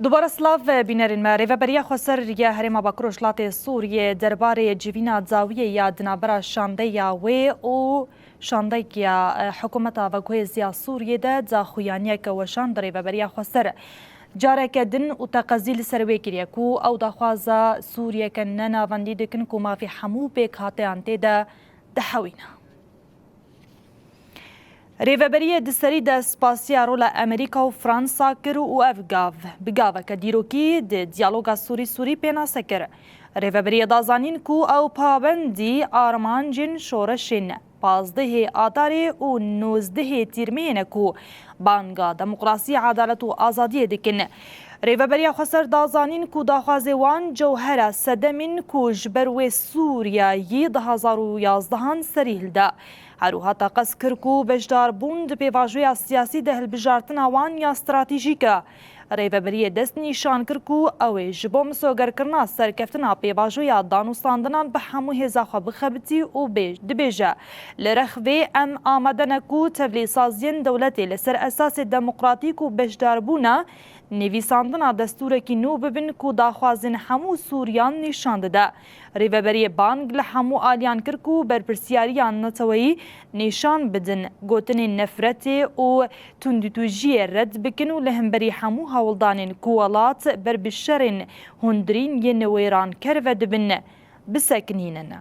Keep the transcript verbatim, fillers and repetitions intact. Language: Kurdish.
Dubare silav, bînerên me. Rêveberiya Xweser ya Herêma Bakur Rojhilatê Sûriyê derbarê civîna dawiyê ya di navbera şandeya wê û şandeya, e, hikûmeta veguhêz ya Sûriyê de daxuyaniyeke weşan bi Rêveberiya Xweser careke din û teqezî li ser wê kiriye ku ew daxwaza Sûriyeke ne navendî dikin ku mafê hemû pêkhateyan tê de dihewîne. Rêveberiyê di serî de spasiya rola Amerîka û Fransa kir û ev gav bi gaveke dîrokî di diyaloga Sûrî-Sûrî pênase kir. Rêveberiyê da zanîn ku ew pabendî armancên şoreşên pazdehê Adarê û nozdehê Tîrmehê ne ku banga demokrasî, edalet û azadiyê dikin. Rêveberiya Xweser da zanîn ku daxwazê wan cewhera sedemîn ku ji ber wê Sûriyeyî du hazar û yazdehan serî hilda. Her wiha teqez kir ku beşdarbûn di pêvajoya siyasî de hilbijartina wan ya stratejîk e. Rêveberiyê dest nîşan kir ku ew ê ji bo misogerkirina serkeftina pêvajoya danûstandinan bi hemû hêza xwe bixebitî û bê-, dibêje, li rex vê em amade ne ku tevlîsaziyên dewletê li ser esasê demokratîk û beşdarbûna nivîsandina destûrekî nû bibin ku daxwazên hemû Sûriyan nîşan dide. Rêveberiyê bang li hemû aliyan kir ku berpirsiyariya neteweyî nîşan bidin, gotinên nefretê û tundûtûjiyê red bikin û li hemberî hemû hewldanên ku welat ber bi şerên hundirîn yên wêranker ve dibin, bisekinînin.